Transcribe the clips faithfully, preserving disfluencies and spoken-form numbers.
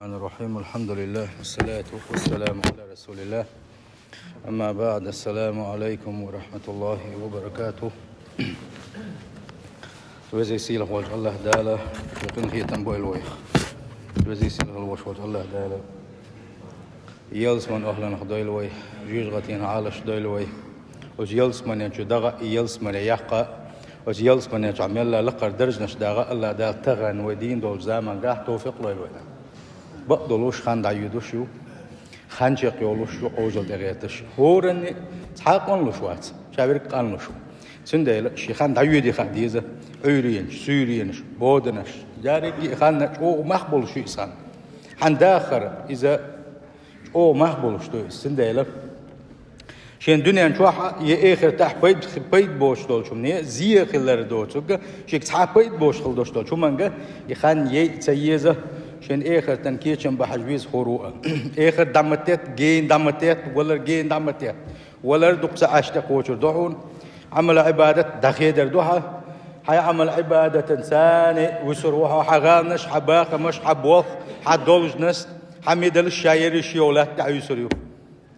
الرحمن الرحيم. الحمد لله والصلاة والسلام على رسول الله. أما بعد، السلام عليكم ورحمة الله وبركاته. Веза-сийлахь волчу АллахӀ Дала къинхетам бойла вайх. Веза-сийлахь волчу АллахӀ Дала ялсаман охӀланах дойла вай, жоьжахатин Ӏалаш дойла вай. Оцу ялсамане чу даха, и ялсамане яккха, оцу ялсамане чохь мелла лакхара даржанаш даха АллахӀ Дала тахана вай дийна долчу замангахь товфикъ лойла вайна. Бакъдолуш хан дӀайоьдуш ю, хан чекхйолуш ю, Ӏожалла тӀегӀерташ. ХӀоранна цхьа а къанлуш вац, ша верг къанлуш ву. Цундела шен хан дӀайоьде хаа деза, Ӏуьйренаш, суьйренаш, боданаш, дерриге а хан чӀогӀа мах болуш ю иза хан. Хьан дахар иза чӀогӀа мах болуш ду иза. Цундела шен дуьнен чохь а, я эхартахь пайда, пайда боцуш долчу хӀумане, зен хилар доцург, шега цхьа а пайда боцуш хила долуш долчу хӀуманга, и хан яйа ца еза, шен эхартан кечам бан хьажа веза хӀора а. Эхарт дӀа ма тетта, гена дӀа ма тетта, валар гена дӀа ма тетта. Валар дукха ца Ӏаш тӀекхочур ду хьуна. Ӏамал-Ӏибадат дӀахедар ду хьан. Хьайн Ӏамал-Ӏибадатан царна вуьсур ву хьо, хьан гӀаланаш, хьан бахамаш, хьан болх, хьан должность, хьан медалш ша ерриш йолу латта тӀехь вуьсур ю.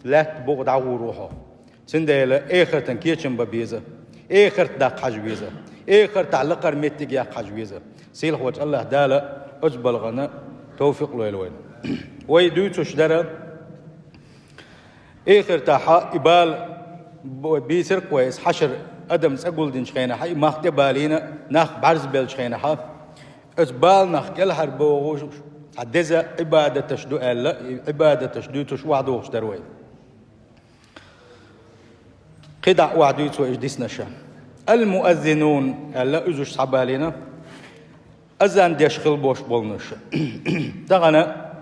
Лаьтта букъа дӀагӀур ву хьо. Цундела эхартан кечам бан беза, эхарт даккха хьажа веза, эхартахь лакхара меттиг яккха хьажа веза. Сийлахь волчу АллахӀ Дала оцу балхана товфикъ лойла вайна. Вай дуьйцуш дара, эхартахь и бала бийцарг вай, иза хьашар адам цӀа гулдинчу хенахь, и мах тӀе балийна, нах бӀаьрзабеллачу хенахь, оцу баланах кӀелхьарбохуш, цхьа деза Ӏибадаташ ду аьлла, и Ӏибадаташ дуьйцуш охьадогӀуш дара вай. КхидӀа охьадуьйцу вай уьш диснарш. Ал-муаззинун аьлла, уьш схьабалийна, азан деш хила бош болнарш. Тахана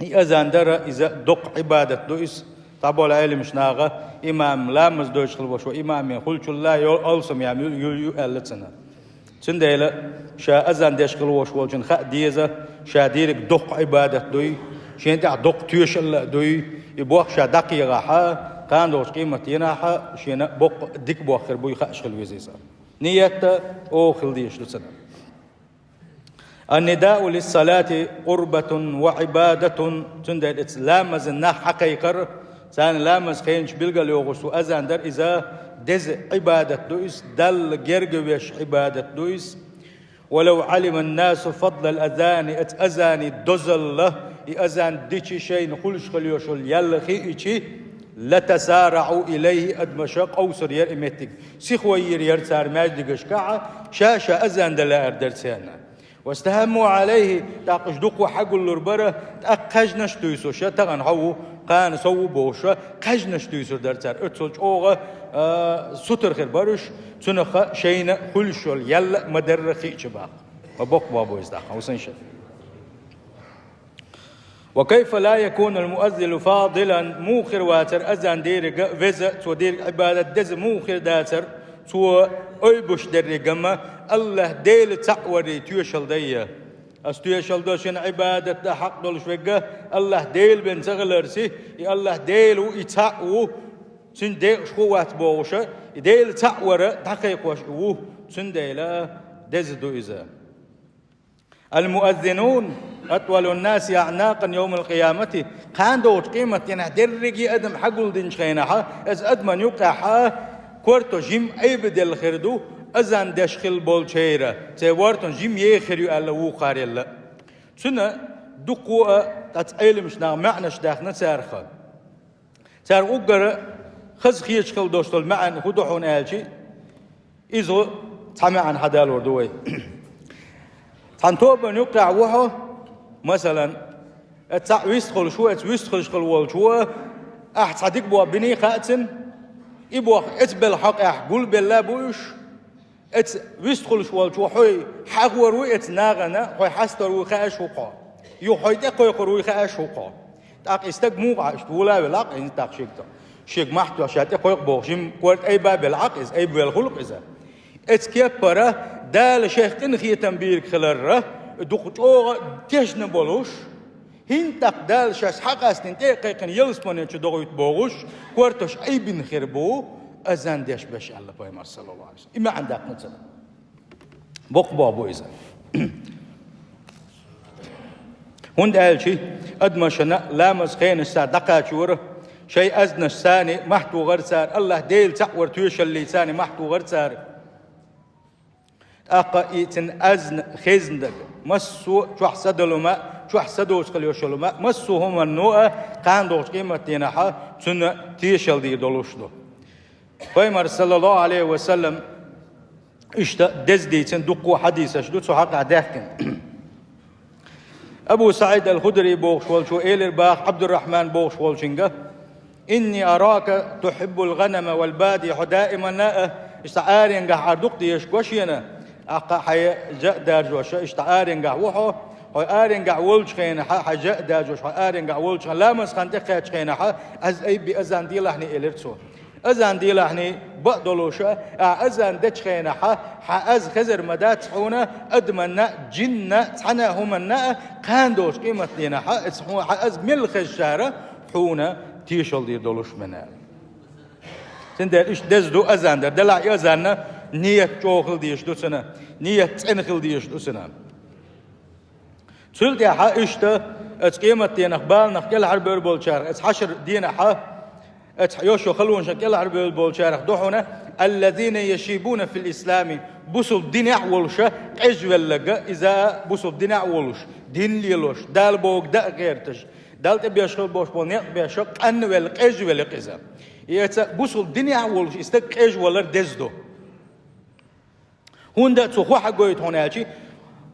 и азан дара, иза доккха Ӏибадат ду иза. Цхьаболу Ӏеламаш наха, имам ламаз дойтуш хила бош ву, имаме хуьлучул а йо-, алсам ям ю, ю, ю аьлла цунна. Цундела ша азан деш хила вош волчун хаа деза, ша дийриг доккха Ӏибадат дуй, шен тӀехь доккха тоьшалла а дуй, и бох ша дӀакхехьа, кхана долчу къематдийнахь шена боккха дика бох хир буй хааш хила веза иза. Ниятта оха хила дезаш ду цунна. Ан-нидау лиссалати къурбатун ва Ӏибадатун, цундела эца ламазан нах хьакхайкхар, царна ламаз хенчу билгал йогӀуш ву азан дар, иза деза Ӏибадат ду иза, Далла герга веш Ӏибадат ду иза. Ва лав Ӏалиман-насу фадлал азани, эца азани дозалла, и азан дичи шайна хуьлуш хила йош йолу ял хиъчи, латасарау илайхи, адамаша къовсур яра и меттиг. Сихо йийр яра цара маьждигашкахь, ша-ша азан дан лаар дара царна. Вастахамму Ӏалайхи, тӀаккха уьш дукха хьагуллур бара, тӀаккха кхаьжнаш дуьйсуша, тахана хьо ву, кхана со ву бохуша, кхаьжнаш дуьйсур дара цара. Оццул чӀогӀа, а, сутара хир бара уьш, цунах шайна хуьлуш йолу ял а ма-дарра хиъча баккха. Ма боккха боху иза тӀаккха, хӀусамаш. Ва кайфа ла якунул муаззину фадилан, муха хир вацара азан дийриг веза, цо дийриг Ӏибадат деза муха хир дацара, цо ойбуш дерриг ма АллахӀ Дела цхьаъ варий тоьшалла дайя. Ас тоьшалла до шена Ӏибадат дан хьакъ долуш верг АллахӀ Дела бен ца хиларца, и АллахӀ Дела ву, и цхьаъ ву, цуьнан декъашхо вац бохуша, и Дела цхьаъ вара дӀакхайкхош и ву, цундела деза ду иза. Ал-муаззинун атвалун-наси аӀнакъан йовмал-къиямати, кхана долчу къематдийнахь дерриге адам хьагулдинчу хенахь, иза адаман юккъехь корта жима айба делла хир ду, азан деш хила болчеран, церан вортан жима еха хир ю аьлла вукхарелла. Цуьнан дуккха а, тӀаьцкъа Ӏеламаш наха маьӀнаш даьхна царах. Цара уггара хаза хеташ хила долуш долу маьӀна хӀун ду хьуна аьлчи, иза цхьа маьӀна хьадалор ду вай. Цхьана тобанна юккъехь ву хьо, масалан, эца цхьаъ вистхуьлуш ву, эца вистхуьлуш хила волчо, ахь цхьа дика боху биний хаьа цуьнан, и боху эца белла хьокъехь гулбелла а бу уьш, эца вистхуьлуш волчо хьой хьахор вуй эца нахана, хьой хьастор вуй хаьаш ву хьо. Юха хьой тӀекхойкхур вуй хаьаш ву хьо. ТӀаккха и стаг муха Ӏаш, вула а велахь, хӀинца тӀаккха шега, шега махьтош ша тӀекхойкху боху, жима корта айба а белахь иза, айба велла хуьлу-кх иза. Эца кеппара Дала шех къинхетам бийриг хиларра, дукха чӀогӀа тешна болуш, хӀинца тӀаккха Дала шаьш хьакъастина тӀе а кхайкхина ялсамане чу догӀуьйту бохуш, корташ айбина хир бу, азан деш беш аьлла пайхамар, саллаллаху Ӏалайхи ва саллам. И маьӀна даьккхина цара. Боккха боху бу иза. ХӀунда аьлча адамашна ламаз хенаш цара дӀакхачавора, шоай азанаш царна махьтохара цара, АллахӀ Дела цхьаъ вар тоьшаллий царна махьтохара цара. ТӀаккха и цун азан хезна дага, массо а чохь са далу ма, чохь са доцу хила йолуш йолу ма, массо а хӀуманно а кхана долчу къематдийнахьа цунна тешалла дийр долуш ду. Пайхамар, саллаллаху Ӏалайхи ва саллам, иштта деза дийцина дуккха а хьадисаш ду цу хьакъехь даьхкина. Абу СаӀид ал-Худри бохуш волчо элира баха Ӏабдуррахьман бохуш волчуьнга: «Инни арака тухьиббул гӀанама вал бади», хьо даиманна а, иштта аренгахь Ӏар дукха дезаш го шена, аккха хьайн жа а даржош, иштта аренгахь ву хьо, хьо аренгахь волчу хенахьа, хьайн жа а даржош, хьо аренгахь волчу хенахь, ламаз хан тӀекхаьччу хенахьа, аз айби азан делахьний, элира цо. Азан делахьний бакъ долуша, ахь азан дечу хенахьа, хьан аз хезар ма дац хьуна, адаманна а, джинна а, цхьана а хӀуманна а, кхана долчу къематдийнахьа, эца хьуна хьан аз мел хезачара хьуна тешалла дийр долуш мена. Цундела иштта деза ду азан дар. Делахь и азанна ният чӀогӀа хила дезаш ду цуьнан, ният цӀена хила дезаш ду цуьнан. Цул тӀаьхьа иштта, оцу къематденах баланах кӀелхьарбевр болчарах, оцу хьашар денахьа, оцу йошо халонашах кӀелхьарбевр болчарах ду хьуна: «Аллазина яшибуна фил ислами», бусулба динехь а волуша къежвелларг, иза бусулба динехь а волуш, дин лелош, Дала бохург дан а гӀерташ, Далла тӀебеш хила болуш болу некъ беш, къанвелла, къежвелла иза. И оцу бусулба динехь а волуш и стаг къежвалар деза ду. ХӀунда цо хӀун хьагойту хьуна аьлча,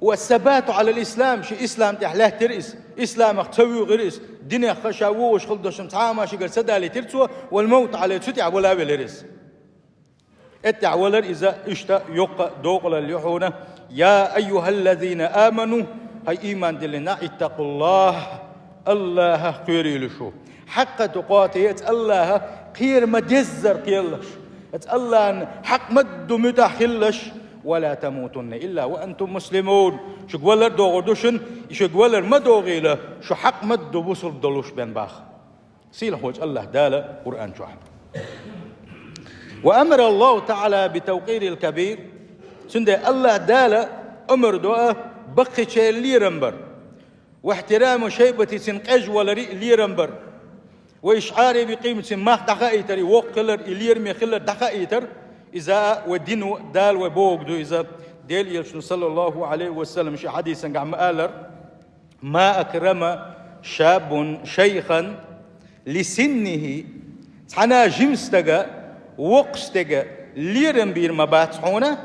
«Ва сабату Ӏалал ислам», ши ислам тӀехь лаьттира иза, исламах ца вуьгӀира иза, динех ша вугӀуш хила долуш цхьа а хӀума шигара ца далийтира цо, «вал мавту Ӏалайхи», цу тӀехь вала а велира иза. ТӀехь валар иза иштта йоккха докъалалла ю хьуна: «Я айюхаллазина аману», хӀай ийман диллина нах, «иттакъуллахӀ», АллахӀах кхерийла шу. «Хьакъа тукъати», эца АллахӀах кхера ма-деззара кхералаш. Эца АллахӀан хьакъ ма-дду муьтӀахь хилалаш. «Ва ла тамутунна илла ва антум муслимун». Шуьга валар догӀур ду шуна, и шуьга валар ма догӀийла, шу хьакъ ма-дду бусулба долуш бен баха. Сийлахьволчу АллахӀ Дала Къуръан чохь. «Ва амара Аллаху таӀала би тавкъирил кабир». Цундела АллахӀ Дала омра до а баккхийчеран лерам бар. «Ва ихтирамо шайбати», цуьнан къежваларе а лерам бар. «Ва ишӀари би къимати», цуьнан мах дӀахаийтар, и воккха хилар, и лераме хилар дӀахаийтар. Иза а вай дино, Дала вай бохург ду иза. Делан Элчано, саллаллаху Ӏалайхи ва саллам, шен хьадисангахь ма-аллара: «Ма акрама шаббун шайхан ли синнихи», цхьана а жима стага воккхачу стеган лерам бийр ма бац хьуна,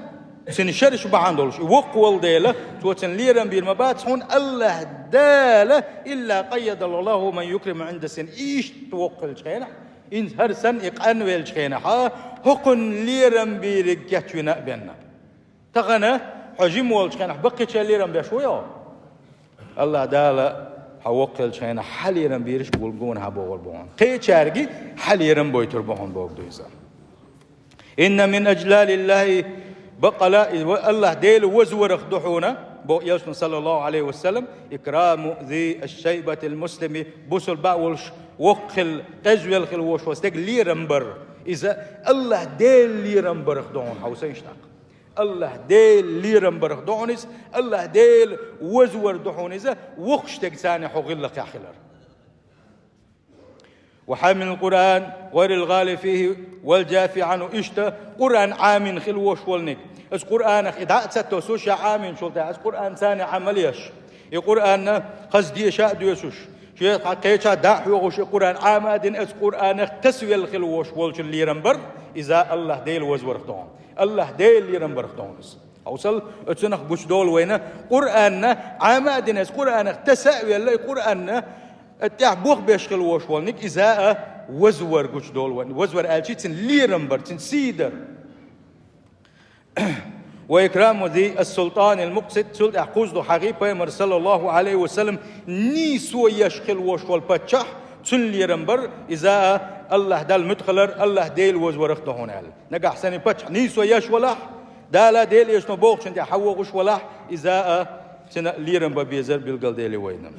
цуьнан шераш бахьана долуш, и воккха волу дела, цо цуьнан лерам бийр ма бац хьуна, АллахӀ Дала, «илла къайяда лаху ман юкримуху Ӏинда син», иштта воккха хилчу хенахь, инза хӀара санна и къанвеллачу хенахьа, хӀокхунна лерам бийриг кечвина а бенна. Тахана хьо жима волчу хенахь баккхийчеран лерам беш вуй хьо? АллахӀ Дала хьо воккха хилчу хенахь хьан лерам бийраш гулгуна хьан бохур бу хьуна. Кхечаьрга хьан лерам бойтур бу хьуна бохург ду иза. «Инна мин аджлалиллахи», баккъала, и ва-, АллахӀ Дела вазварах ду хьуна, боху Элчано, саллаллаху Ӏалайхи ва саллам, «икраму зи аш-шайбатил муслими», бусулба а волуш, воккха хила, къежвелла хила волуш волу стеган лерам бар. Иза АллахӀ Дела лерам барах ду хьуна, хьовса иштта. АллахӀ Дела лерам барах ду хьуна иза, АллахӀ Дела вазвар ду хьуна иза, воккхачу стеган царна хьо гӀиллакхехь хилар. «Ва хьамил Къуръан гӀайрил гӀали фихи вал джафи Ӏанху», иштта Къуръан Ӏамийна хила волуш волниг. Аса Къуръанах и дӀа а ца тосуш, ша Ӏамийначул тӀаьхьа аса Къуръан царна Ӏамал еш. И Къуръанна хаза деша а доьшуш, шен кхеча дӀа а хьоьгӀуш, и Къуръан Ӏама а дина, аса Къуръанах тасавелла хила волуш волчун лерам бар, иза АллахӀ Дела вазварах ду хьуна. АллахӀ Дела лерам барах ду хьуна иза. Хьовсал, оцунах гучудолу вайна, Къуръанна Ӏама а дина, аса Къуръанах таса а велла, и Къуръанна тӀехь бохбеш хила волуш волниг, иза а вазвар гучудолу вайна. Вазвар аьлчи, цуьнан лерам бар, цуьнан сий дар. «Ва икраму зи ас-султанил мукъсит», цул тӀаьхьа кхузду хьагӀий пайхамар, саллаллаху Ӏалайхи ва саллам, нийсо еш хила волуш волу паччахь, цуьнан лерам бар, иза а АллахӀ Далла муьтӀахь хилар, АллахӀ Дела вазварах ду хьуна аьлла. Нагахь санна паччахь нийсо еш валахь, Дала Дела Элчано бохучун тӀе хьан вогӀуш валахь, иза а цуьнан лерам бан безар билгалдели вайна.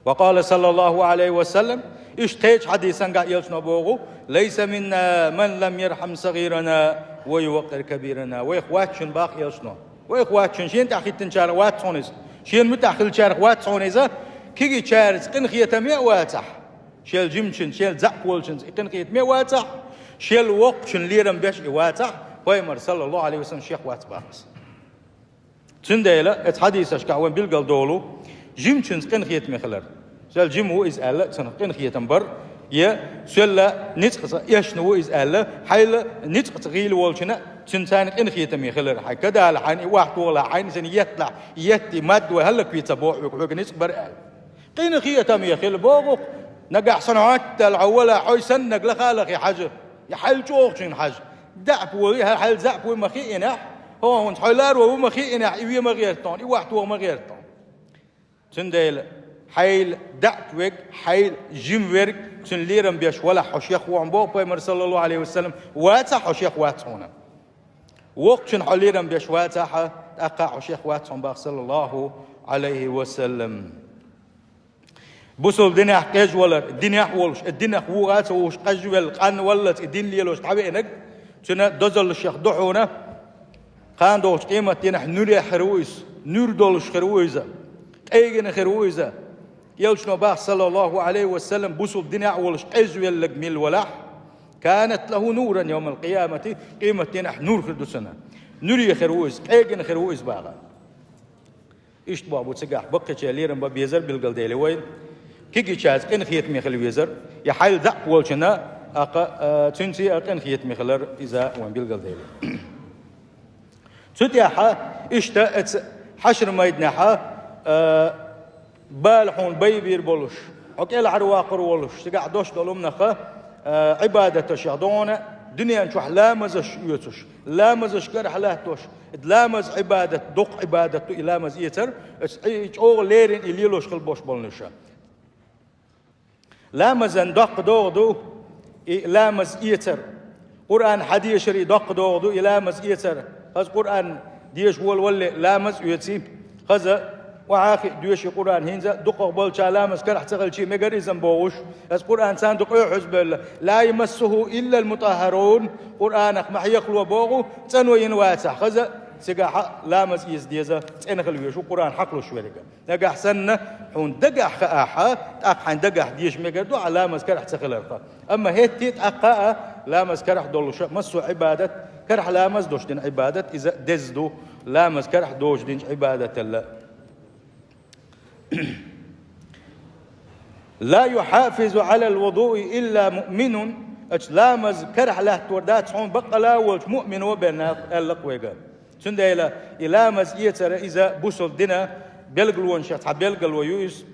Ва къала, саллаллаху Ӏалайхи ва саллам, иштта кхечу хьадисангахь Элчано боху: «Лайса минна ман лам ярхьам сагӀирана ва юваккъир кабирана». Вайх вац шуна, боху Элчано. Вайх вац шуна, шена тӀехь хӀиттинчарах вац хьуна иза. Шена муьтӀахь хиллачарах вац хьуна иза, кегийчаьрца къинхетаме а вацахь, шел жимачуьнца, шел заьӀап волчуьнца и къинхетаме а вацахь, шел воккхачун лерам беш и вацахь, пайхамар, саллаллаху Ӏалайхи ва саллам, шех вац боху аса. Цундела оцу хьадисашкахь вайна билгалдолу жимачуьнца къинхетаме хилар. Шел жима ву иза аьлла, цунах къинхетам бар, я шел ницкъаца эшна ву иза аьлла, хьайла ницкъаца гӀийла волчунна цуьнца къинхетаме хилар. Хьайн кадалахь, хьайна и охьатохалахь, хьайна иза етталахь, етта, мадда вай хӀаллакве ца боху хьоьга, хьоьга ницкъ бар аьлла. Къинхетаме хила боху-кх, нагахь санна хьоьттал хьо валахь, хьо саннарг лаха а лахе хьажа, я хьайла чӀогӀачунна хьажа. ДаьӀап ву, хьайла заьӀап ву ма хиъинехь, хӀо, хӀинца хьо ларо ву ма хиъинехь, и ве ма гӀерта хьуна, и охьатоха ма гӀерта хьуна. Цундела хьайла даьӀап верг, хьайла жима верг, цуьнан лерам беш валахь, хьо шех ву хьуна боху пайхамар, саллаллаху Ӏалайхи ва саллам, вацахь, хьо шех вац хьуна. Воккхачун хьо лерам беш вацахь, тӀаккха хьо шех вац хьуна боху, саллаллаху Ӏалайхи ва саллам. Бусалба динехь къежвалар, динехь а волуш, и динах вуха а ца вуьгуш къежвелла, къанваллалц и дин лелош дӀавеанарг, цуьнан дозаллашех ду хьуна, кхана догӀучу къематдийнахь нуьрех хир ву иза, нуьра долуш хир ву иза, къегина хир ву иза. Элчано боху, саллаллаху Ӏалайхи ва саллам, бусалба динехь а волуш къежвелларг мила валахь, канат лаху нуран йовмал къиямати, къематдийнахь нур хир ду цунна. Нуьре хир ву иза, къегина хир ву иза боху. Иштта боху бу цигахь, баккхийчеран лерам бан безар билгалдели вайн. Кегийчаьрца къинхетаме хила везар, я хьайла заьӀап волчунна, тӀаккха, а, цуьнца а къинхетаме хилар иза вайн билгалдели. Цу тӀехь, иштта, оцу хьашар-майданехь, а, бала хьуна байбийр болуш, хьо кӀелхьарвоккхур волуш, цигахь дош долу хӀуманах, а, Ӏибадаташех ду хьуна, дуьнен чохь ламазаш оьцуш, ламазаш карахь латтош, ламаз Ӏибадат, доккха Ӏибадат ду и ламаз эцар, оцу Ӏи-, чӀогӀа леррина и лелош хила болуш болнуша. Ламазан доккха догӀа ду и ламаз эцар. Къуръан хьадешаран доккха догӀа ду и ламаз эцар. Хаза Къуръан деша волавалале ламаз оьций. Хаза охьа а хиъна доьший Къуръан, хӀинца дукхах болча ламаз карахь ца хилчий мегар иза-м бохуш. Аса Къуръан царна дукха а хьуза бевлла. Ла ямассуху иллал мутаххарун. Къуръанах ма хьекхало боху, цӀано йина вацахь. Хаза цигахь ламаз эца деза, цӀена хила везаш ву, Къуръан хьакхалуш верг. Нагахь санна хьуна дагахь хаахь, тӀаккха хьайн дагахь деша мегар ду, ахь ламаз карахь ца хиларх. Амма хӀетте а тӀаккха а ламаз карахь долуша, массо а Ӏибадат, карахь ламаз долуш дина Ӏибадат, иза деза ду, ламаз карахь доцуш динчу Ӏибадаталла. Ла юхьафизу Ӏалал вудуи илла муъминун, ацу ламаз карахь латтор дац хьуна баккъала а волчу муъмино бен аьлла-кх вайга. Цундела и ламаз эцар иза бусалба дина билгалонех цхьа билгало ю иза.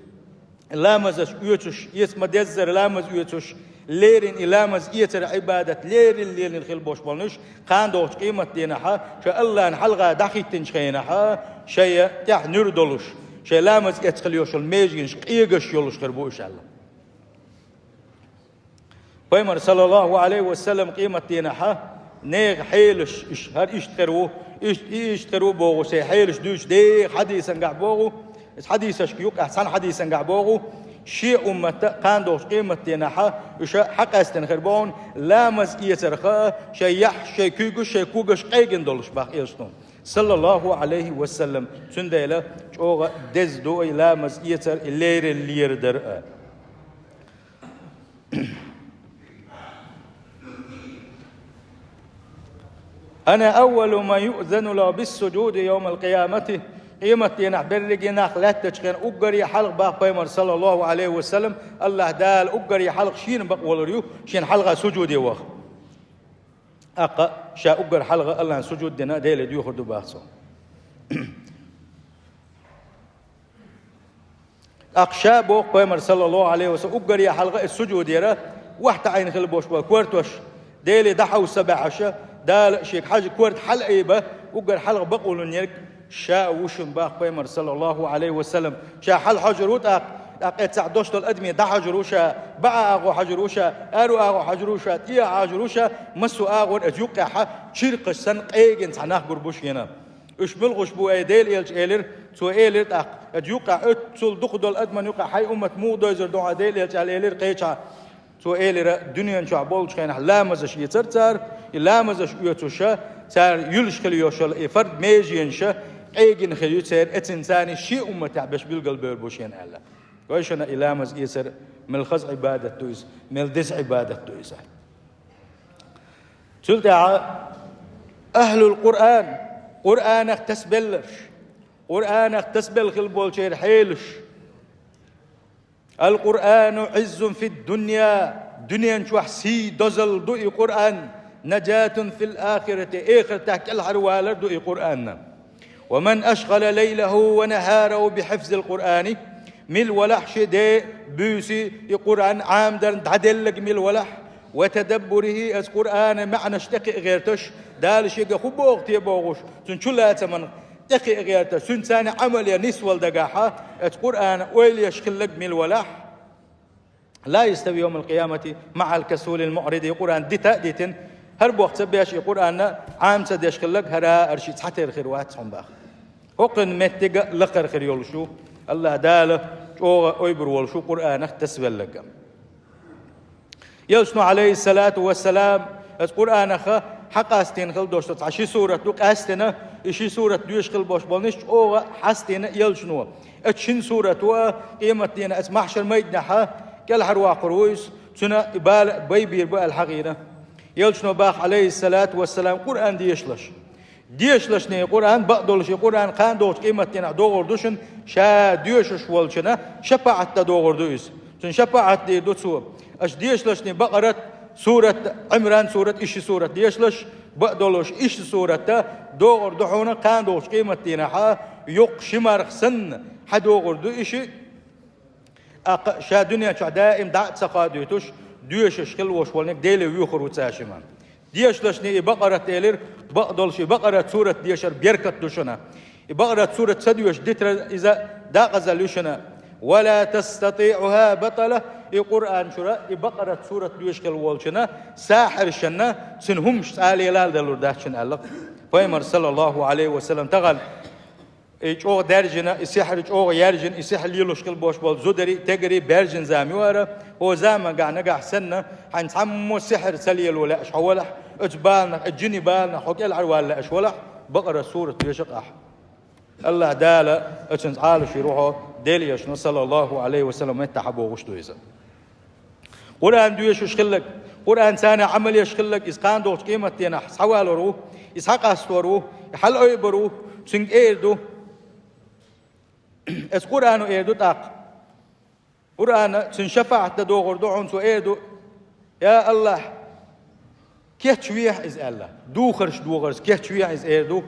Ламазаш оьцуш, эца ма-деззара ламаз оьцуш, леррина и ламаз эцар Ӏибадат леррина лелийна хила болуш болнуш, кхана догӀучу къематдийнахь, шайн Аллана хьалха дӀахӀиттинчу хенахь, шайн тӀехь нуьра долуш, шайн ламаз эцна хила йолуш йолу меженаш къегаш йолуш хир бу уьш аьлла. Пайхамар, саллаллаху Ӏалайхи ва саллам, къематдийнахьа нехан хьелаш, иш, хӀара иштта хир ву, иштта, и иштта хир ву боху, шайн хьелаш дуьйцуш деха хьадисангахь боху, иза хьадисашка юкъахь цхьана хьадисангахь боху, шен умматта кхана догӀучу къематдийнахьа уьш хьакъаьстина хир бу хьуна, ламаз эцарха шайн яххьаш, шайн куьйгаш, шайн когаш къегина долуш боху Элчано, саллаллаху Ӏалайхи ва саллам. Цундела чӀогӀа деза ду и ламаз эцар, и леррина лерадар а. Ана аввалу ман юъзану лаху биссуджуди йовмал къиямати. Къематдийнахь берриге нах лаьттачу хенахь уггаре хьалха боху Пайхамар, саллаллаху Ӏалайхи ва саллам, Аллахь Дала уггаре хьалха шена бакъволур ю, шена хьалха суджуде ваха. ТӀаккха ша уггар хьалха Аллахьна суджуд дина Деле доьхур ду боху цо. ТӀаккха ша боху Пайхамар, саллаллаху Ӏалайхи ва саллам, уггаре хьалха и суджуд яра, охьатаӀийна хила болуш болу коьртош, Деле дӀахьовса ца баьхьаша, Дала шега хьажа корта хьалаайба, уггар хьалха бакъволун ерг ша а ву шуна боху Пайхамар, саллаллаху Ӏалайхи ва саллам. Ша хьалхьожур ву тӀаккха, тӀаккха эццахь дош долу адамийн дӀахьожур ву ша, баӀа агӀо хьожур ву ша, аьрру агӀо хьожур ву ша, тӀе а хьожур ву ша, массо а агӀор иза юккъехьа чиркхаш санна къегина цхьа нах гур бу шена. Уьш муьлхуш бу, ай Делан элча, элира. Цо элира тӀаккха, иза юккъехь оццул дукха долу адаман юккъехь хьайн уммат муха девзар ду хьан, Делан элча, аьлла элира кхечахьа. Цо элира, дуьнен чохь болчу хенахь ламазаш эцара цара, и ламазаш оьцуша, цара юьллуш хила йолуш йолу и фард меженаша, къегина хир ю церан, эцинца шен умматехь берш билгалбевр бу шена аьлла. Вайшинна и ламаз эцар мел хаза Ӏибадат ду иза, мел деза Ӏибадат ду иза. Цул тӀаьхьа ахьлул Къуръан, Къуръанах тасабелларш, Къуръанах тасабелла хила болчеран хьелаш. Ал-Къуръану Ӏиззун фид-дунья, дуьнен чохь сий, дозалла ду и Къуръан, наджатун фил-ахирати, эхартахь кӀелхьарвалар ду и Къуръан. Ва ман ашгъала лайлаху ва нахараху би хьифзил Къуръани, мила валахь шен де, буьйса и Къуръан Ӏамадарна дӀаделларг мила валахь, ва тадаббурихи, аса Къуръана маьӀнаш тӀекхиа гӀерташ, Дала шега хӀун боху те бохуш, цуьнан чулацаман тӀекхиа гӀерташ, цуьнца Ӏамал ян нисвала дагахь, аса Къуръана ойла еш хилларг мила валахь. Ла ястави йовмал-къиямати маӀал касулил муӀриди, Къуръан дита а дитина, хӀара боху ца беш, и Къуръанна Ӏама ца деш хилларг хӀара а, арши цхьатера хир вац хьуна баха. ХӀокхуьнан меттиг а лакхара хир йолуш ю, АллахӀ Дала чӀогӀа ойбур волуш ву Къуръанах тасавелларг. Элчано, Ӏалайхиссалату вассалам, аса Къуръанах хьакъастийна хила долуш цхьа ши сурат ду къаьстина, и ши сурат доьшуш хила болуш болниш чӀогӀа хьастийна Элчано. Аса шина сурато а къематдийнахь, аса маьхьшар майданахь кӀелхьарвоккхур ву иза, цуьнан и бала байбийр бу аьлла хьахийна. Элчано баха, Ӏалайхиссалату вассалам, Къуръан дешалаш. Дешалашний Къуръан, бакъдолуш и Къуръан кхана догӀучу къематдийнахь догӀур ду шуна, ша доьшуш волчунна шапаӀат дан догӀур ду иза. Цунна шапаӀат дийр ду цо. Аса дешалашний Бакъарат сурат, Ӏимран сурат, и ши сурат дешалаш, бакъдолуш и ши сурат догӀур ду хьуна кхана догӀучу къематдийнахь, юккъе ши марха санна, хьан догӀур ду и ши ТӀаккха ша дуьнен чохь даим дӀа а ца кхадуьйтуш, доьшуш хила волуш волниг Деле воьхур ву цу шимма. Дешалашний и Бакъарат элира, бакъдолуш и Бакъарат сурат дешар беркат ду шуна. И Бакъарат сурат ца доьшуш дитар иза декъазалла ю шуна. Ва ла тастатиӀуха батала, и Къуръан чуьра и Бакъарат сурат доьшуш хила волчунна, сахьиршна, цуьнан хӀумаш цкъа а лела а далур дац шуна аьлла Пайхамар, саллаллаху Ӏалайхи ва саллам, тахана. И чӀогӀа даьржина, и сихьр чӀогӀа яьржина, и сихьр лелош хила болуш болу зударий, тегарий баьржина зама ю хӀара, хӀокху заманахь нагахь санна, хьайна цхьаммо сихьр ца лело лаьаш хьо валахь, оцу баланах, оцу жинийн баланах хьо кӀелхьарвала лаьаш валахь, Бакъара сурат доьшу ахь. АллахӀ Дала оцунца Ӏалашвийр ву хьо, Делан Элчано, саллаллаху Ӏалайхи ва саллам, меттахь бохуш ду иза. Къуръан доьшуш хилларг, Къуръанца Ӏамал еш хилларг, иза кхана догӀучу къематдийнахь схьавалор ву, иза схьакъастор ву, хьалаойбур ву, цуьнга эр ду. Аса Къуръано эр ду тӀаккха. Къуръана цуьнан шапаӀат дан догӀур ду хьуна, цо эр ду: «Я АллахӀ, кечвехьа иза», – аьлла. Духарш дохарца кечвехьа иза эр ду.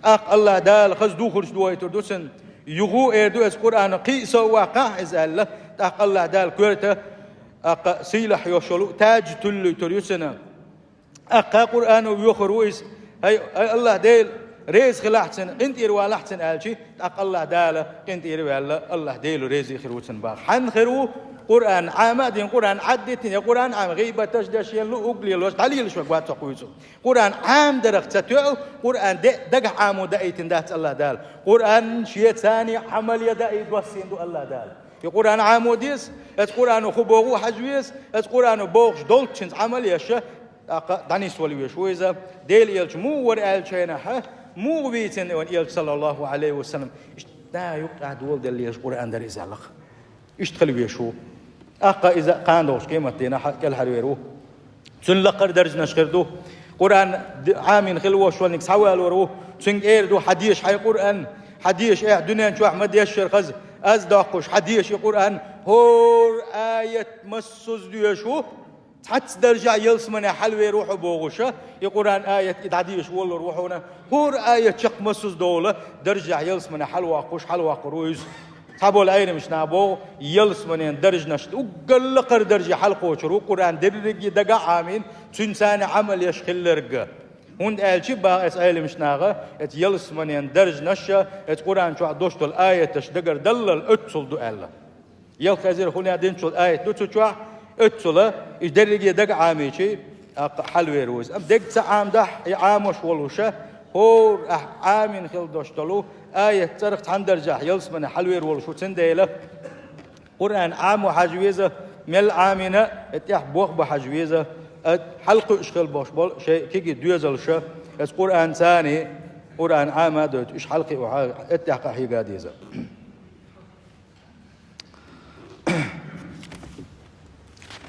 ТӀаккха АллахӀ Дала хаза духарш дохуьйтур ду цунна. Юха эр ду: «Аса Къуръано кхин а сов ваккхахьа иза», – аьлла. ТӀаккха АллахӀ Дала коьрта, тӀаккха сийлахь йолуш йолу таьжа туьллуьйтур ю цунна. ТӀаккха Къуръано воьхур ву иза: «ХӀай, хӀай АллахӀ Дела, реза хилахь цунна, къинтӀера валахь цунна», – аьлча, тӀаккха АллахӀ Дала къинтӀера ваьлла, АллахӀ Дела реза хир ву цунна баха. Хьанна хир ву? Къуръан Ӏама а дина, Къуръан Ӏаддитина, я Къуръан Ӏама гӀийбаташ деш, я луъург лелош, дӀалелаш ван вац хьо кхуьйцу. Къуръан Ӏамадарах ца тоьу, Къуръан де дагахь Ӏамо даийтина дац АллахӀ Дала. Къуръан шеца Ӏамал ян даийтина доссийна ду АллахӀ Дала. И Къуръан Ӏамо деза, аса Къуръано хӀун боху хьажа веза, аса Къуръано бохуш долчуьнца Ӏамал еш, тӀаккха дӀанисвала везаш ву иза. Делан Элча муха вара аьллачу хенахь, муха вийцина вайн Элча, саллаллаху Ӏалайхи ва саллам? Иштта наха юккъехь доладелла лелаш Къуръан дара иза аьлла-кх. Иштта хила везаш ву. ТӀаккха иза кхана догӀучу къематдийнахь кӀелхьарвер ву. Цуьнан лакхара даржанаш хир ду. Къуръан д-, Ӏамийна хила волуш волниг схьавалор ву. Цуьнга эр ду: «Хьан деша хьайн Къуръан, хьан деша, эхь, дуьнен чохь ма дешшара хаза, аз доккхуш, хьан деша и Къуръан». ХӀора аят массаза доьшу, цхьацца даржехь ялсамане хьалавер ву хьо бохуша, и Къуръан аят и дӀадеша воллур ву хьуна. ХӀора аят чекх массаза довла, даржехь ялсамане хьалавоккхуш, хьалавоккхур ву иза. Цхьаболу Ӏеламчу наха боху, ялсаманен даржанаш уггар лакхара дарже хьалакхочур ву Къуръан дерриге дага а Ӏамийна, цуьнца Ӏамал еш хилларг. ХӀунда аьлча боху эцу Ӏеламчу наха, эцу ялсаманен даржанаш, эцу Къуръан чохь долуш долу аяташ дагардаллал оццул ду аьлла. Ялх эзар хӀун а динчул аят ду цу чохь, оццула и дерриге дага а Ӏамийча, тӀаккха хьалавер ву иза. Амма дерг ца Ӏамадахь, и Ӏамош волуша, хӀора ахь Ӏамийна хила долуш долу аят цӀарах цхьана даржехь ялсамане хьалавер волуш ву, цундела Къуръан Ӏамо хьажа веза, мел Ӏамийна, и тӀехь бохбан хьажа веза, хьалакхуьуш хила болуш болу шайн кегий доьзалша, аса Къуръанца Къуръан Ӏама а дойту, уьш хьалкхиъна хьа, эттехь къахьега деза.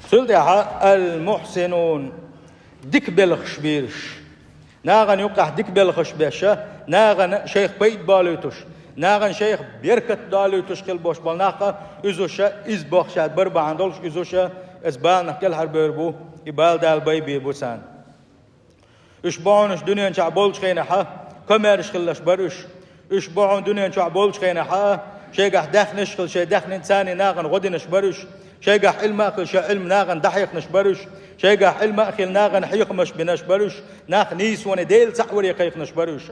Цул тӀаьхьа ал-мухьсинун, дика белхаш бийраш. Нахана юккъехь дика белхаш беш, нахана шайх пайда болуьйтуш, нахана шайх беркат долуьйтуш хила бош болу нах а, иза уьш, иза бохуш бара бахьана долуш, иза уьш, иза баланах кӀелхьарбевр бу, и бала Дала байбийр бу царна. Уьш бу хьуна дуьнен чохь болчу хенахь комаьрша хиллаш бара уьш. Уьш бу хьуна дуьнен чохь болчу хенахь шайгахь даьхнаш а хилла, шайн даьхнин царний нахана гӀо динаш бара уьш. Шайгахь Ӏилма а хилла, шайн Ӏилма нахана дӀахьехнаш бара уьш. Шайгахь Ӏилма а хилла, нахана хьехамаш бинаш бара уьш. Нах нийсоне Дела цхьаъ варе кхайкхинаш бара уьш.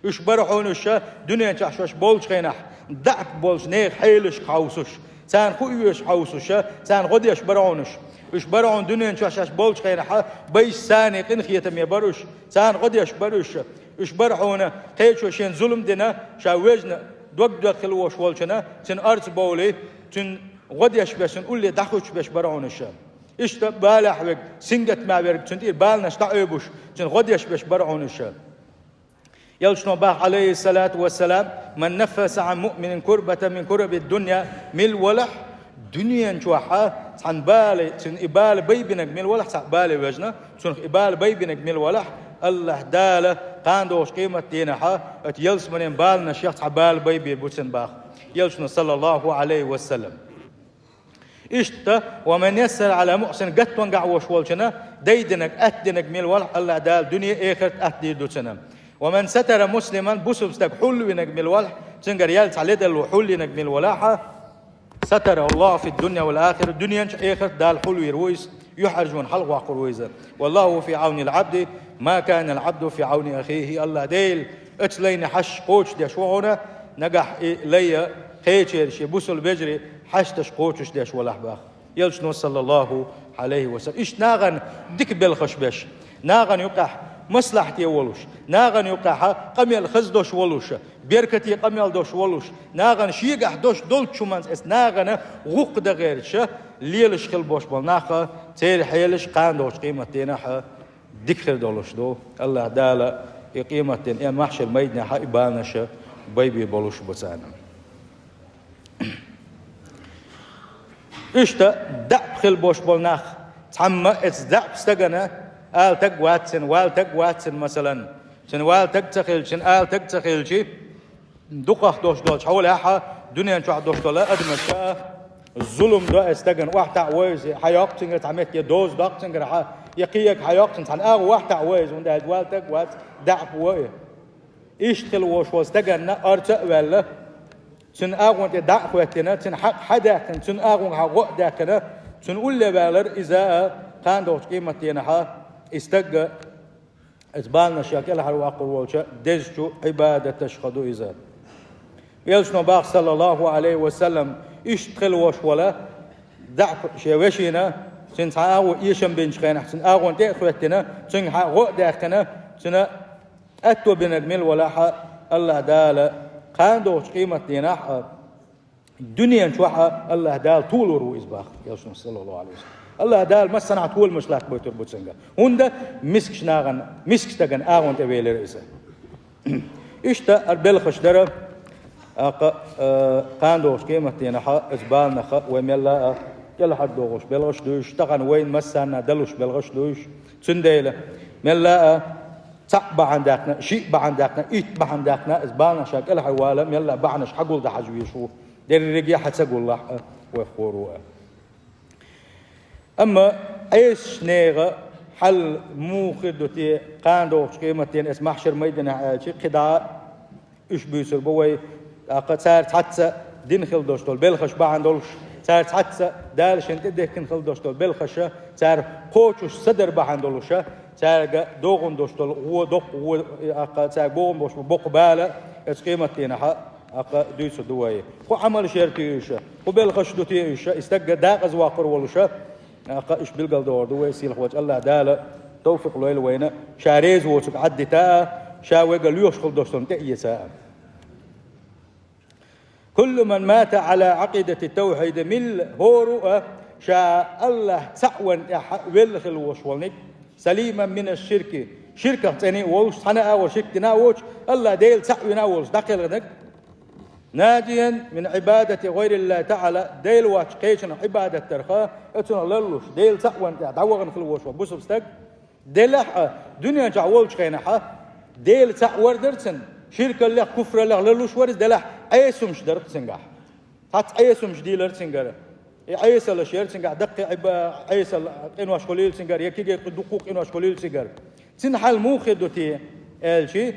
Уьш бара хьуна уьш дуьнен чохь шаьш болчу хенахь даьӀахк болчу нехан хьелашка хьовсуш, царна хӀу оьшуш хьовсуш, царна гӀо деш бара хьуна уьш. Уьш бара хьуна дуьнен чохь шаьш болчу хенахь байшна царний къинхетаме бара уьш, царна гӀо деш бара уьш. Уьш бара хьуна кхечо шена зулам дина, ша вежна дог-дог хила вош волчунна, цуьнан орца бовлий, цуьнан гӀо деш беш, цуьнан улле дӀахуьттуш беш бара хьуна уьш. Иштта балехь верг, сингаттамехь верг, цуьнан тӀера баланаш дӀаӀуьйбуш, цуьнан гӀо деш беш бара хьуна уьш. Элчано боху, Ӏалайхиссалату вассалам: «Ман наффаса Ӏан муъминин курбатан мин кураби дунья», мила валахь, дуьнен чохь цхьана бала, цуьнан и бала байбинарг мила валахь, цхьаъ бале вежна, цунах и бала байбинарг мила валахь, АллахӀ Дала кхана догӀучу къематдийнахь оцу ялсаманин баланашех цхьа бала байбийр бу цунна боху Элчано, саллаллаху Ӏалайхи ва саллам. Иштта, «ва ман яссара Ӏала муъсирин», гаттонгахь вош волчунна дайдинарг, атта динарг мила валахь, АллахӀ Дала дуьне а, эхарт а атта дийр ду цунна. «Ва ман сатара муслиман», бусалба стаг хьулвинарг мила валахь, цуьнгара яьлла цхьа ледарло хьулйинарг мила валахь, «сатараху Аллаху фид дунья вал ахира», дуьнен чу, эхарт Дала хьулвийр ву иза, юьхьӀаьржонан хьалхавоккхур ву иза. «Валлаху фи Ӏавнил Ӏабди ма канал Ӏабду фи Ӏавни ахихи», АллахӀ Дела оцу лайна хьашташ кхочушдеш ву хьуна, нагахь и лай а кхечеран, шен бусалба вежарий хьашташ кхочушдеш валахь боху Элчано, саллаллаху Ӏалайхи ва саллам. Иштта нахана дика белхаш беш, нахана юккъехь маслахьте волуш, нахана юккъехь къамел хаза деш волуш, беркате къамел деш волуш, нахана шегахь деш долчу хӀуманца, эцу нахана гӀуллакх дан гӀерташ лелаш хила бош болу нах а, церан хьелаш кхана догӀучу къематдийнахь дика хир долуш ду. АллахӀ Дала и къематдийнахь, и махьшар майданахь и баланаш байбийр болуш бу царна. Иштта даьӀахк хила бош болу нах, цхьамма эцу даьӀахкан стагана ала таг вац цуьнан, вала таг вац цуьнан, масалан, цуьнан вала таг ца хилча, цуьнан ала таг ца хилча, дукхах долуш долчу хьолехь, дуьнен чохь долуш долу адамашка зулам до эцу стагана, охьатаӀа ву иза, хьайоккху цуьнгара цхьа метте доза, доккху цуьнгара хьа, я кхиъ хьайоккху цуьнан, цхьана агӀор охьатаӀа ву иза, хӀунда аьлча вала таг вац, даьӀахк ву и. Иштта хила вош волу стаганна орца а ваьлла, цуьнан агӀон тӀе дӀа а хӀоьттина, цуьнан хьакъ хьадаьккхина, цуьнан агӀонга хьа гӀо а даьккхина, цуьнан улле валар иза а кхана догӀучу къематдийнахь и стаг а, эцу баланашех кӀелхьарвоккхур волчу дезачу Ӏибадаташха ду иза. Элчано боху, саллаллаху Ӏалайхи ва саллам, иштта хила вош волу даьӀахк шен вешина, цуьнан цхьа агӀо эшам бинчу хенахь, цуьнан агӀон тӀе а хӀоьттина, цуьнга хьа гӀо а даьккхина, цуьнан аьтто бинарг мила валахь а, АллахӀ Дала кхана догӀучу къематдийнахь а, дуьнен чохь а АллахӀ Дала толур ву иза боху Элчано, саллаллаху Ӏалайхи ва саллам. АллахӀ Дала массанхьа толамаш латтабойтур бу цуьнга. ХӀунда мискачу нахана, мискачу стагана агӀон тӀе велира иза. Иштта хӀара белхаш дара, аккха, э, кхана догӀучу къематдийнахь а, иза баланах а вай мелла а кӀелхьардохуш белхаш ду уьш, тахана вайна массарна далуш белхаш ду уьш. Цундела мелла а цхьаъ бахьана даьккхина, шиъ бахьана даьккхина, итт бахьана даьккхина, иза баланах ша кӀелхьарвала, мелла а бахьанаш хьагулдан хьажа везаш ву. Дерриге а хьан ца гуллахь а, вай хӀора ву а. Амма Ӏесачу нехан хьал муха хир ду те, кхана догӀучу къематдийнахь, эцу махьшар майданахь аьлча, кхидӀа а уьш буьйцур бу вай, тӀаккха цара цхьацца дина хила долуш долу белхаш бахьана долуш, цара цхьацца Дала шена тӀедехкина хила долуш долу белхаш, цара кхочуш ца дар бахьана долуш, цаьрга догӀун долуш долу гӀо, доккха гӀо, тӀаккха цаьрга богӀун болуш бу боккха бала, эцу къематдийнахь а, тӀаккха дуьйцур ду вай. ХӀун Ӏамалш яра те уьш, хӀун белхаш ду те уьш, и стаг декъаза воккхур волуш, тӀаккха уьш билгалдохур ду вай, сийлахьволчу АллахӀ Дала тавфикъ лойла вайна, Ша реза воцург Ӏаддита а, Ша вайга лоьхуш хила долчунна тӀеэца а. «Куллу ман мата Ӏала Ӏакъидати т-тавхьид», милла хӀора а ша АллахӀ цхьаъ варна тӀехь велла хила вош волниг, «салиман мина ш-ширки», Ширках цӀена а волуш, цхьана а агӀор ширк дина а воцуш, АллахӀ Дела цхьаъ вина а волуш дӀакхелхинарг, ناجيا من عبادة غير الله تعالى, Дела воцчу кхечанах Ӏибадат дарха, оцунах ларлуш, Дела цхьаъ ван тӀехь дӀавахана хила волуш ван бусалба стаг, делахь а, дуьнен чохь волчу хенахь а, Дела цхьаъ вар дара цунна, ширкаллех, куфраллех ларлуш вар иза, делахь Ӏесумаш дара цуьнгахь. Цхьацца Ӏесумаш дийлара цуьнгара. И Ӏесалаш яра цуьнгахь, даккхий Ӏиба-, Ӏесал къинош хуьлийла цуьнгара, я кегий дуккха къинош хуьлийла цуьнгара. Цуьнан хьал муха хир ду те аьлчи,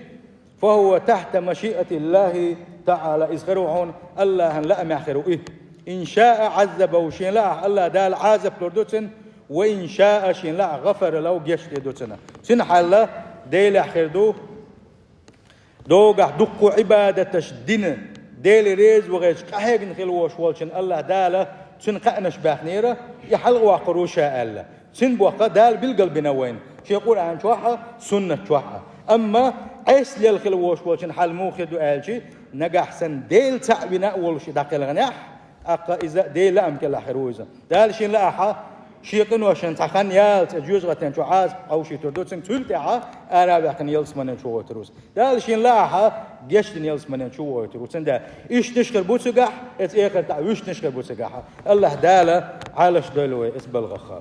فهو تحت مشيئة الله تعالى, иза хир ву хьуна АллахӀан лаамехь хир ву и. إن شاء عذبه, шен лаахь АллахӀ Дала Ӏазап лур ду цунна, وإن شاء, шен лаахь غفر له, гечдийр ду цунна. Цуьнан хьал Делехь хир ду, догахь дуккха Ӏибадаташ дина, Дела реза вахийтича къахьегна хила волуш волчун АллахӀ Дала цуьнан кхаънаш баьхнера, и хьалавоккхур ву ша аьлла. Цуьнан боккха Дала билгалбина вайна, шен Къуръан чохь а, суннат чохь а. Амма Ӏеса лела хила волуш волчун хьал муха хир ду аьлчи, нагахь санна Дела цхьаъ вина а волуш и дӀакхелхинехь, тӀаккха иза Делан лаам кӀелахь хир ву иза. Дала шен лаахь, шен къиношна цхьа хан ялалц, и жоьжахатин чу Ӏазап хьовшийтур ду цуьнга, цул тӀаьхьа ара а ваьккхина ялсаманин чу вохуьйтур ву иза. Дала шен лаахь, гечдина ялсаманин чу вохуьйтур ву цуьнан Дала. Иштанаш хир бу цигахь, эца эхартахь вуьштанаш хир бу цигахь. АллахӀ Дала Ӏалаш дойла вай эца балхах.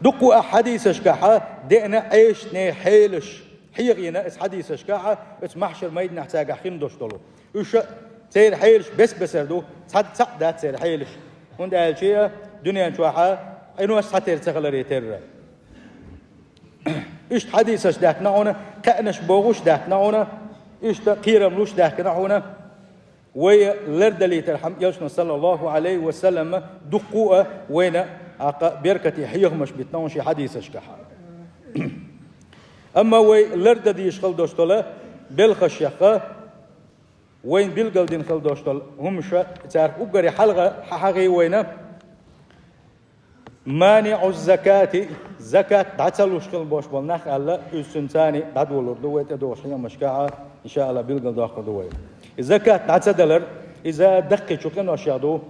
Дуккха а хьадисашкахь деана Ӏештане хьелаш, хьехийна эца хьадисашкахь, эца маьхьшар майданахь цаьргахь хин долуш долу. Уьш а церан хьелаш бес-бесара ду, цхьа, цхьаъ дац церан хьелаш. ХӀунда аьлча дуьнен чохь къинош цхьатера ца хиларе терра. Иштта хьадисаш даьккхина хьуна, кхаънаш бохуш даьккхина хьуна, иштта кхерам луш даьккхина хьуна. Вай лардалийтархьама, Элчано, саллаллаху Ӏалайхи ва саллам, дуккха а вайна хьакха беркате хьехамаш битина хьуна шен хьадисашкахь. Амма вай лардан дезаш хила долуш долу белхаш яккха, вайна билгалдина хила долуш долу хӀумаша, царах уггаре хьалха хьан хьахий вайна, مانع الزكاة, закат дӀа ца луш хила болуш болу нах аьлла, иза цуьнан царний дӀадолур ду вай тӀедогӀучу хьехамашкахь, иншаалла, билгалдоккхур ду вай. И закат дӀа ца далар, иза даккхийчу къиношех ду.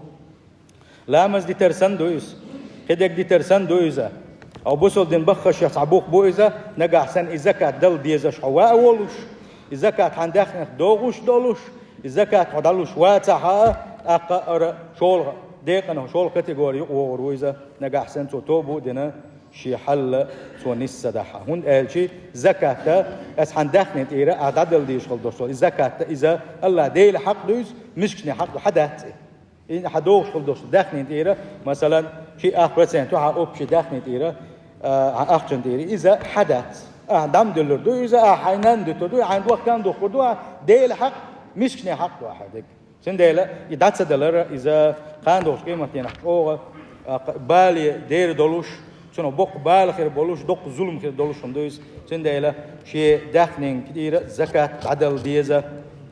Ламаз дитар санна ду иза, кхидерг дитар санна ду иза. Хьо бусалба дин баххашех цхьа бух бу иза, нагахь санна и закат дала дезаш хьо ван а волуш, и закат хьан даьхнех догӀуш долуш, и закат хьо дӀалуш вацахь а, тӀаккха ара шолгӀа декъана, шолгӀа категори юкъа вогӀур ву иза, нагахь санна цо тоба а дина, шен хьал цо нис ца дахь. ХӀунда аьлча закат, аса хьан даьхни тӀера ахь дӀадала дезаш хила долуш долу и закат, иза АллахӀ Делан хьакъ ду иза, мискачийн хьакъ ду, хьан дац и? И хьан догӀуш хила долуш даьхни тӀера, масалан, ши ах процент ю хьан общий даьхни тӀера, а, хьан ахчан тӀера, иза хьан дац. Ахьа дӀа ма дуьллур ду иза, ахьа хьайн нанна дуьтур ду, хьайн дохкан духкур ду, ахьа Делан хьакъ, мискачийн хьакъ ду ахьа дерг. Цундела и дӀа ца далар, иза кхана долчу къематдийнахь чӀогӀа, а, кх-, бале дер долуш, цунах боккха бала хир болуш, доккха зулам хир долуш хӀума ду иза. Цундела шен даьхнин тӀера закат дӀадала деза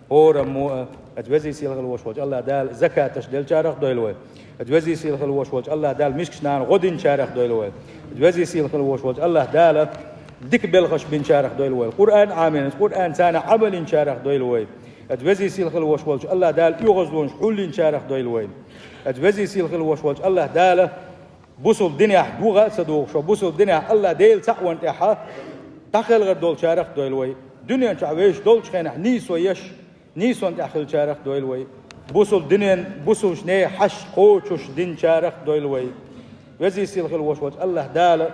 хӀораммо а. Аса везий сийлахь хила волуш волчу АллахӀ Дала закаташ деллачарах дойла вай. Аса везий сийлахь хила волуш волчу АллахӀ Дала мискачу нахана гӀо динчарах дойла вай. Аса везий сийлахь хила волуш волчу АллахӀ Дала дика белхаш бинчарах дойла вай. Къуръан Ӏамийна, Къуръан царна Ӏамал йинчарах дойла вай. Аса везий сийлахь хила волуш волчу АллахӀ Дала оьгӀазлонаш хьулйинчарах дойла вай. Аса везий сийлахь хила волуш волчу АллахӀ Дала бусалба динехь вуха а ца духуш, бусалба динехь АллахӀ Дела цхьаъ ван тӀехь дӀакхелхар долчарах дойла вай. Дуьнен чохь вевзаш долчу хенахь нийсо еш, нийсон тӀехь хилчарах дойла вай. Бусалба динен, бусалбанийн хьашт кхочуш динчарах дойла вай. Везий сийлахь хила волуш волчу АллахӀ Дала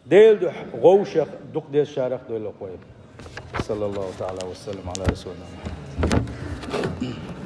Делан дуьхьа гӀовшах дукха дезачарах дойла вай. Саллаллаху таӀала ва саллам Ӏала расулина Мухьаммад.